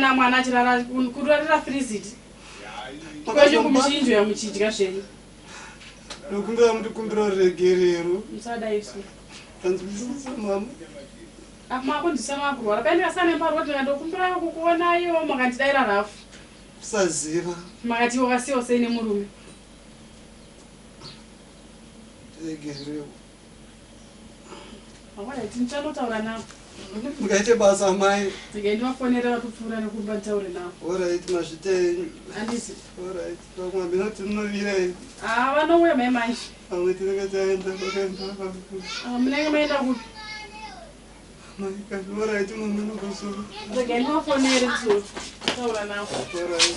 mwana mwana achirara kurarira friziti kwenyu kumuchinjoya muchidya zvenyu. Ndokumbira mundikumbira ruregerero. Musada isu. Tanzwisisa mama. Makunzwisa makurwara. Paye ndikasana neparwa ndikakumbira kukuonaiwo makandidaira rafu. Kusaziva. Makati wakasiwa sei nemurume. Regerero. Alright, ndichanotaura navo. Mukaite basa amai. Ndikae ndivafonera vatopfuura nekumba nditaure navo. Alright, mazvita enyu. Handisi. Alright, vamwe hameno tinovira here. Ah, vanouya mai manje. Vamwe tinenge taenda kwakaenda. Ah, munenge maenda kupi? Mai kani, alright, mama nokosoro. Regai ndivafonere ndizotaura navo. Alright.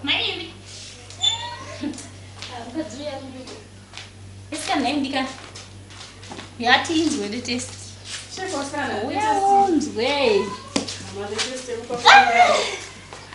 Maimi. Mukadzi uya ari kuita. Esikana nhai mudikani. Yati inzwe the test. Uya unzwe.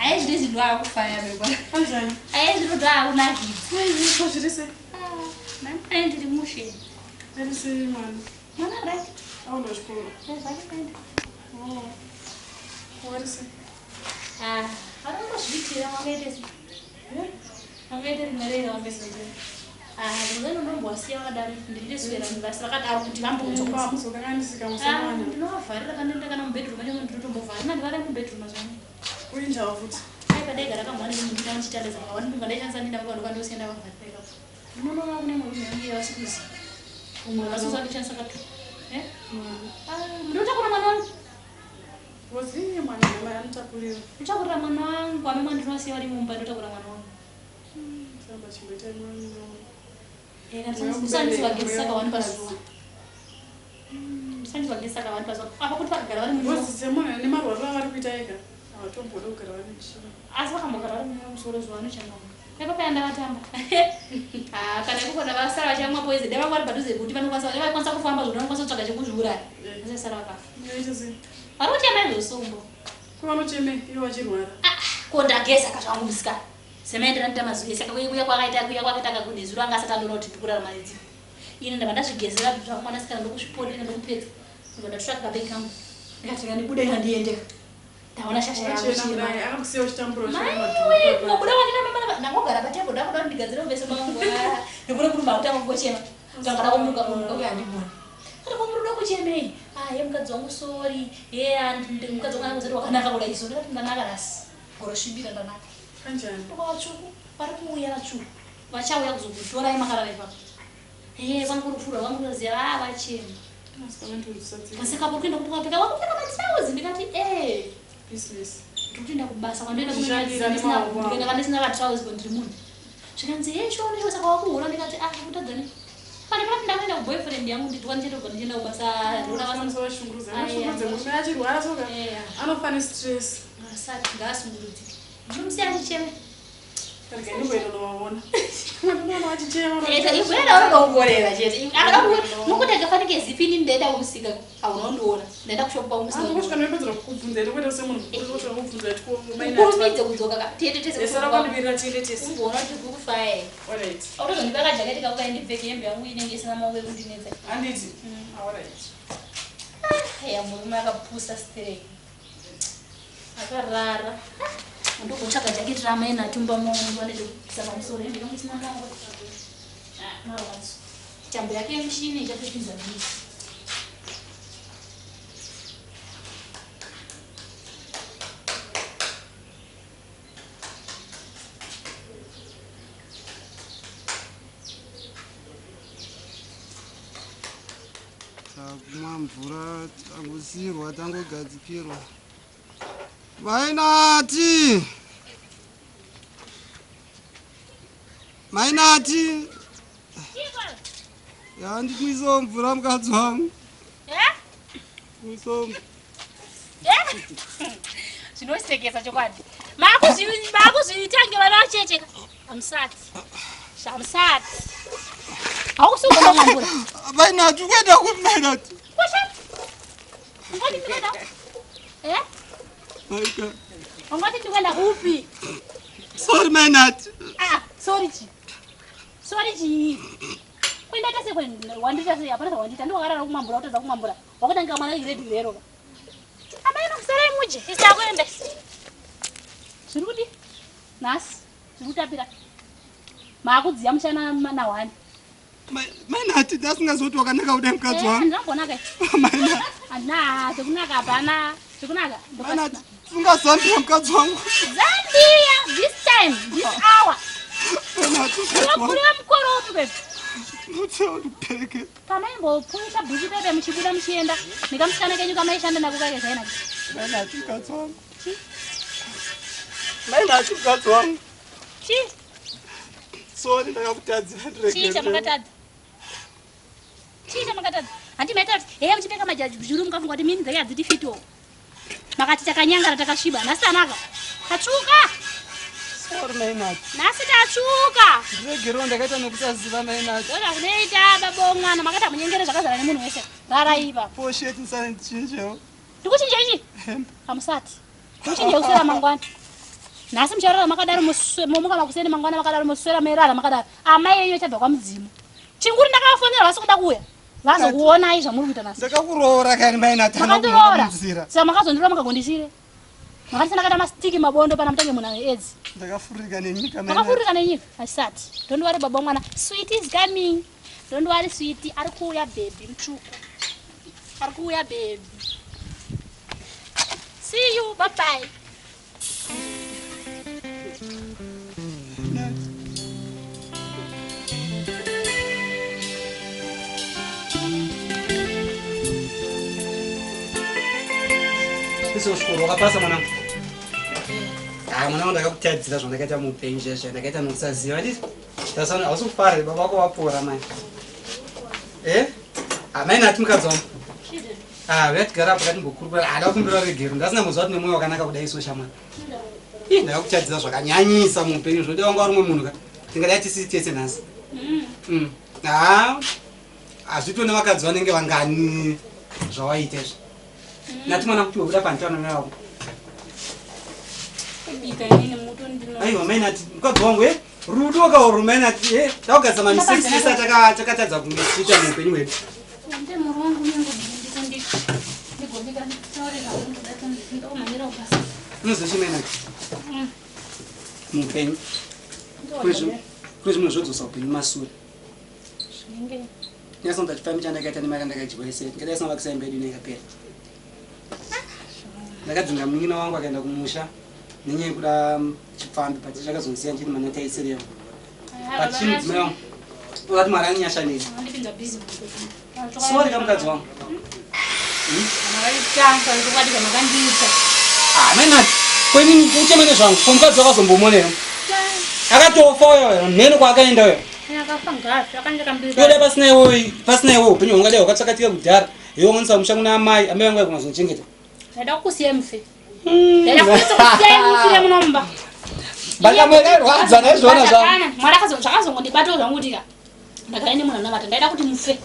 Aye zvine zvinhu akufaya beba. Aye zvino ndo akunakidza. Zviri sei? Aye ndiri mushe. Zviri sei mwana? Mwana right. Aunda chikoro. Zvakaenda. Wari sei? Ah, arikungozviitira wakaite sei? Wakaite rimerera wakaite. Ah, ndinozoenda ndombowasiya vakadaro ndiri swera vasi vakadaro kuti vambonzwa. Muzokanganisika musamwana. Ndinovavharira kana kana mubedroom macho ndinotombovhara. Ndandivara mubedroom mazuva ano. Kuinjawo futi. Ai padaigara kamwana ndina ndichitandadza makawana ndinga ndaishandisa ndinda makawana kwandosiya ndavavharira ipapo. Ndinoona kune murume wangu iye vasikuziva. Umwe vasusa ndishandisa katu. Eh? Ah, ndinotakura mwana wangu. Woziye mwana namai anotakurira. Ndinotakurira mwana wangu, amai ndinosiya vari mumba ndotakura mwana wangu. Samba chimboita mwana. Musandivagezisa kawani pazuva. Musandivagezisa kawani pazuva. Apa kuti vakagara vari munyoro. Woziye mwana nemarwariro avari kuita ega. Havatombodi kugara vari muchii. Asi vakambogara vari munyoro musoro zuva vanochangamuka. Ipapo paya ndavatamba. Ah, kana ikoko ndavasara vachamwa poison. Dai vanga vari padhuze kuti vanokwanisa vaikwanisa kufamba zvona vanokwanisa kutsvaga chekuzviuraya. Vasasara vakafa. Inoita sei? Vari kuchema izvosombo. Ko vanocheme ivo vachirwara. Ah, ko ndageza kazvangu musikana. Semaendera ndita mazuva ese kuya kwakaita kuya kwakaita kakunezuro anga asati andoona kuti ndikurarama nedzi. Ini ndabva ndazvigezera zvangu mwanasikana ndokuzvipondera ndokupedza. Ndobva ndatotsvaka kabegi kangu. Ndikati ngandibude ngandiende. Ndaona shasha yangu Wachena chema. kudai akakusiya uchitambura Maiwe, kungobuda kwandina mama ndangogara patable ndakuda kuti ndigadzire muvese mangu. Ndikure kurumba kutanga kungochema. Ndangada kumuka kumuka uye handiboni. Kati ko murudo kuchemei? Ah, ye mukadzi wangu sorry. Ye and mukadzi wangu anozoti wakanaka kudai so ndakati ndanaka rasi. Gorosvibira ndanaka. Kanjani? Ndoka vatsvuku vari kuuya vatsvuku. Vachauya kuzokutorai makarara ipapo. Ye vangu kurupfura vangu kuziva ah vachema. Asi Kaseka kuenda kupfeka vakupfeka matirauzi ndikati eh business. ndikutoenda kubasa kwandoenda Kuzvishandira nemaoko ako. ndikaenda ndisina katrauzi ndiri munhu zvikanzi he chione chiwo saka wakuhura ndikati ah kutadzani pane panati ndakuenda kuboyfriend yangu nditi wandichete ndichienda kubasa ndoda basa Vanokwanisa vashungurudza. Aya. Vashungurudza murume achirwara soka. Eya. Anofa nestress. asati ngaasungurudzike ndinomusiya achichema Rega ndimboenda novaona. Ndinoona vachichema. ikuenda unoda chete nokuti akafanike zipi ini ndaenda kumusika haunondiona ndaenda kushopu kwamusika Andikosvika ndopedzera kukubvunza ndikuita semunhu mukuru kusvika kukubvunza kuti ko mai kurumidze kudzoka ka tiende tese Ese rakwandivirira tiende tese. umboona kuti kukufaya Alright. autozondipa kajaketi kako kaindipfeke hembe yangu inenge isina maoko ekundinetsa Handiti. Alright. ya murume akapusa stereki akarara ndokutsvaga jaketi ramai natumba maungu anedekupisa pamusoro hembe yangu isina maoko Ah, marwadzo tambo yake yemushini ichatopinza bhizi Takumwa mvura tangosirwa tangogadzikirwa. Mainati! Mainati! Ya ndimwisewo mvura mukadzi wangu. Mwisewo mvura. zvinosekesa chokwadi maakuzviita nge vana vachecheka hamusati hamusati Hausi kugona kumwambura. Mainati kuenda kupi Mainati? Kusha. Ungati ndikuenda. Eh? Maika. Ungati ndikuenda kupi? Sorry Mainati. Ah, sorry chi. Sorry chi. Kuenda tese kwenda wandita sei hapana wandita ndokarara kumwambura utadza kumwambura. Wakutanga mwana grade lero. Amai nokusarai muje. Isakuenda. Zviri kudi? Nhasi zviri kutapira. Maakudziya mushana na one. Mainati ndasingazoti wakanaka kudai mukadzi Eh, wangu. ndinambonaka. Mainati. Handina zvekunaka hapana. Zvekunaka. Mainati ungazambia mukadzi wangu. Zambia this time, this hour. Mainati mukadzi wangu. Unokurira mukoro upi kwebvi? Ndotsewa ndikupereke. Pamaimbopusha bhuchi pepe muchibuda muchienda nekamusikana kenyu kamaishanda nako kake zvainaka. Mainati mukadzi wangu. Mainati mukadzi wangu. Chii? Sorry ndakakutadzira Chii ndiregerere. chamakatadza? Chii chamakatadza? Handi maita kuti heya muchipfeka majajuru mukafunga kuti mini dzake hadziti fitiwo. Makati takanyangara takasviba. Nhasi tanaka. Tatsvuka. Sorry Mainati. Nhasi tatsvuka. Ndiregerere ndakaita nokusaziva Mainati. Ndozva kunoita baba womwana makati hamunyengere zvakazara nemunhu wese. Rarai ipapo. Posheti ndisane ndichinjewo. Ndikuchinja ichi? Hamusati. Ndikuchinja kuswera mangwana. Nhasi mucharara makadaro momuka makuseni mangwana makadaro moswera meirara makadaro. Amai yenyu ichabva kwamudzimu. Chinguri ndakavafonera vasi kuda kuuya. Vazokuonai zvamuri kuita nhasi. Ndakakuroora kani Mainati. Makandiroora. Saka makazondiroora makagondisire. Makandisa ndakaita masitiki mabondo pana mutange munhu ane AIDS. Ndakafurika nenyika Mainati. Makafurika nenyika? Hasati. Don't worry baba mwana. Sweet is coming. Don't worry sweet. Ari kuuya baby mutsvuku. Ari kuuya baby. See you. Bye bye. Mainati. Isi kuchikoro wakapasa mwanangu? Ah, mwanangu ndakakutadzira zvandakaita muupenyu chaizvo ndakaita nokusaziva nditi tasana hausi kufara baba vako vapora mai eh amai nati mukadzi wangu ah uya tigara apo katimbokurukura ah ndakumbira regero ndasina muziva kuti nemwoyo wakanaka kudai so shamwari ih ndakakutadzira zvakanyanyisa muupenyu zvode wanga uri umwe munhu ka tingadai tisisi tese nhasi ah hazvito nevakadzi vanenge vangani zvawaita izvi nati mwana kuti webuda panditaona navo Kubika inini muto ndino. aiwa mainati mukadzi wangu e rudo kauro mainati e takugadzisa mamistakes atakatadza kunge tichiita muupenyu hwedu Nde muru wangu unenge ndiko ndiko. Ndigobika nditaure zvamunoda ndokumhanyira kubasa. unoziva mainati muupenyu kune zvimwe zvodzosa upenyu masure Zvinenge nyasonza chifambi chandakaita nemari yandakadyiwa yese ndingadai sina vakisa imba yedu inekapera ndakadzinga munin'ina wangu akaenda kumusha nenyaya yekuda chipfambi but chakazondisiya ndichiti manataisirewo but chii mudzimai wangu ukati mwari anyasha nei ndipinza busy. sori kamukadzi wangu Makaitanga chokwadi zvamakandiita. Ah, mainati kwenini ucheme nezvangu ko mukadzi wakazombomuoneyo akatofa uyo mheno kwaakaenda uyo Akafa ngafi akandikambira. yoda pasina iwoyi pasina iwo upenyu hwangadai hwakatsakatika kudhara iwe wanisa musha kuna amai amai vangu vaikunazondichengeta Ndaida kukusiya mufe. Ndaida kukusiya mufire munomba. Ndakamwerwadza naizvona zvangu. Zvakana, Mwari zvakazongondibatawo zvangu kuti ka ndagara nemunhu anamata ndaida kuti mufe.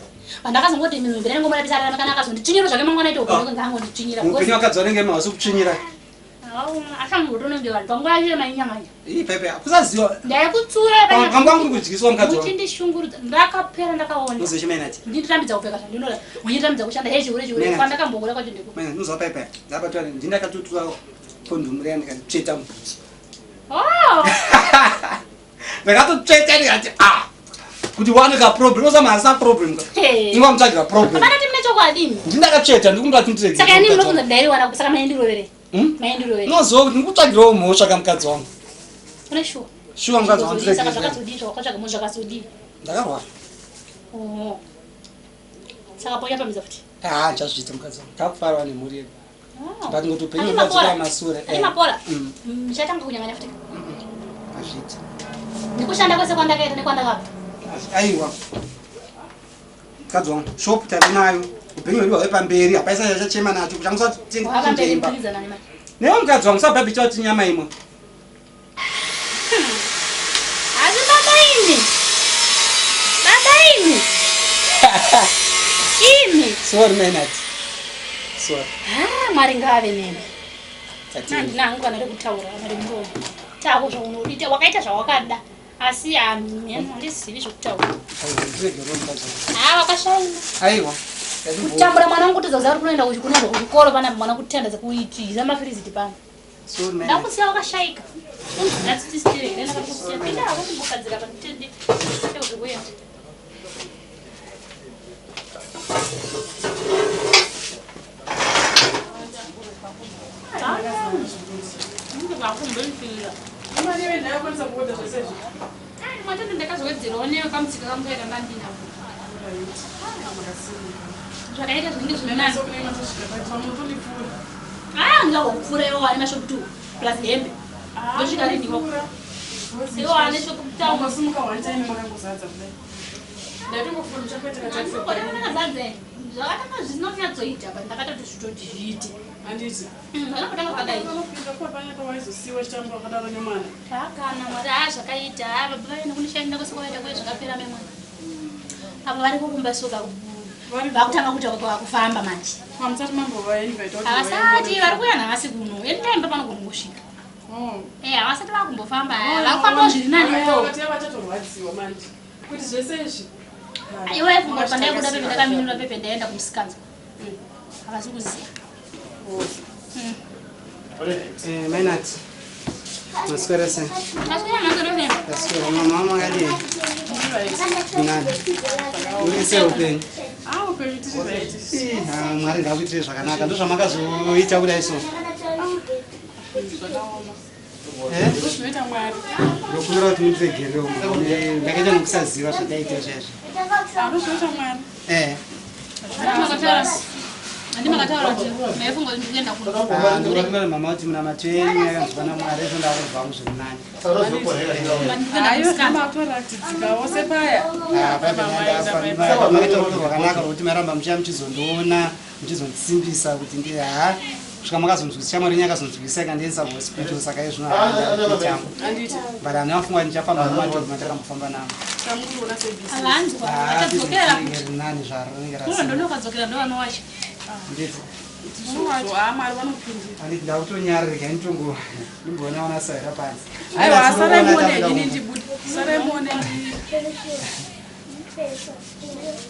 Pandakazongoti minhu mbira ndingomurapisa ararame kana akazonditsvinyira zvake mangwana ito upenyu ngaangonditsvinyira. Muupenyu wakadzi vanenge mavasi kutsvinyira. Asangotonenge vanhu panguva yacho mainyanganya. Ii pepe kusaziva. Ndaikutsura Pangu wangu kudyiswa mukadzi wangu. Muchindishungurudza ndakapera ndakaona. Unoziva chimainati. Ndindirambidza kupfeka zvandinoda. Muchirambidza kushanda hei chihure chihure Mina. kwandakambokura kwacho ndiko. Maina unoziva pepe. Ndabatwa ndindakatotura kondomu riya ndikatsveta mubhuti. Oh! Ndakatotsveta ndikati ah kuti wane ka problem unoziva mhari problem ka. Hey. Ingwa mutsvagira problem. Hapana timune chokwadi imi. Ndindakatsveta ndikumba kuti Saka inini munofunza ndairiwana saka maindirovere. Hmm? Maindirovere. Unoziva kuti ndikutsvagirawo mhosva kamukadzi wangu. Une sure. Shuwa mukadzi wangu Saka ndiregere. zvakazodii zvawakatsvaga munhu zvakazodii. Ndakarwara. Oh. Saka ponya pamidza futi. Ah, ndichazviita mukadzi wangu. Takufarwa nemhuri yedu. Oh. But ngoti upenyu Ati hwakadzokera mapora. masure. Ati mapora. Muchatanga kunyanganya futi. Hazviiti. Nekushanda kwese kwandakaita nekwandakabva. Aiwa. Mukadzi wangu, shop tave nayo. Upenyu hwedu hwave pamberi, hapaisa chachema nacho. Kuchangusa Wava mberi imba. mupikizana nemari. Newe mukadzi wangu, usabhabhita kuti nyama imwe. Asi baba imi. Baba imi. Imi. Sorry Mainati. Sorry. Ha, Mwari ngaave nemi. Tatenda. Handina hangu kana rekutaura kana remuromo. Tako zvaunoita wakaita zvawakada. Asi handizivi zvokutaura. Aiwa, ndiregerere mukadzi wangu. Ha, wakashaina. Aiwa. Kutambura mwana wangu kutadza kuziva kuti kunoenda kunoendwa kuchikoro pana mwana kutenda kuitiza mafiriziti pano. Sorry Mainati. Ndakusiya wakashaika. Ndatsitsire, ndakakusiya. Pinda hako kumbokadzira panditende. Ndikuenda. Imari yewe ndayakwanisa kuoda zvese izvi. Matende ndakazowedzerawo nekamutsika kangu kaita ndandinako. Zvakaita zvinenge zvinonani. Sokunenge matosvika pati pamutondipfuura. Ah, ndingakupfuura iwo ane mashop 2 plus hembe. Ndosvika rini ikoko? Iwo ane shop town. Mangosimuka one time makangozadza kudai. Ndaitongofunga muchakuita kataxi. Zvakatanga zvinonyatsoita but ndakatoti zvitoti zviite. Handiti. Zvakambotanga zvakadai. Unopinda kuwa pane pawaizosiiwa chitambo wakadaro nemwana. Zvakana Mwari haa zvakaita haa baba vaenda kunoshainda kwese kwavaita kuye zvakapera mai mwana. Apa vari kukumba soka vakutanga kuita kufamba manje. Pamusati mambovainvita kuti Havasati vari kuuya nhasi kuno. Anytime pavanogona kungosvika. Oh. Eh havasati vakumbofamba. Vakufambawo zviri naniwo. Vati vachatorwadziwa manje. Kuti zvese izvi. Iwe funga kuti pandaibuda pepe ndakaminura pepe ndaenda kumusikanzwa. Havasi kuziva. Eh, Mainati. Maswera sei? Maswera maswera. Taswera mama makadii? Nani? Uri sei upenyu? Ah, upenyu tiri right. Ih, ah, Mwari ngakuitire zvakanaka. Ndozvamakazoita kudai so. Zvakaoma. Eh? Ndozvinoita Mwari. Ndokumbira kuti mundiregerere. Ndakaita nokusaziva zvataita izvezvi. Ah, ndozvinoita Mwari. Eh. Handi makataura kuti maifunga kuti ndikuenda kuno. Ah, ndokumbira mama kuti munamato yenyu yakanzwa naMwari izvo ndakubva muzviri nani. Ndikuenda Aiwa, kumusikanzwa. matoratidzikawo sepaya. Ah, paipa makaita rudo rwakanaka rwokuti mairamba muchiya muchizondiona muchizondisimbisa kuti ndi ha kusvika makazonzwisisa shamwari yenyu yakazonzwisisa ikandiendesa kuhospital saka izvino handitangu Handiti. but handina kufunga kuti ndichafamba nematombo mandakambofamba namo Tamukuona sebhizinesi. Havanzwa Ah, vachadzokera. rinenge rinani zvaro rinenge Kuno rasina ndonokadzokera ndovanowacha. nditi Izvozvo, ah, Mwari vanopindira. handiti ndakutonyarira nditongo ndimboona ona sahera panze Aiwa, sarai muone inini ndibude. Sarai muone ndi.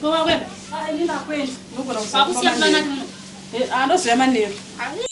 Wakwenda. Ah, inini akwendi. Ndogona Wakusiya kuzofamba kubanati manheru. muno. Eh, ah, ndozoya manheru. Hayi.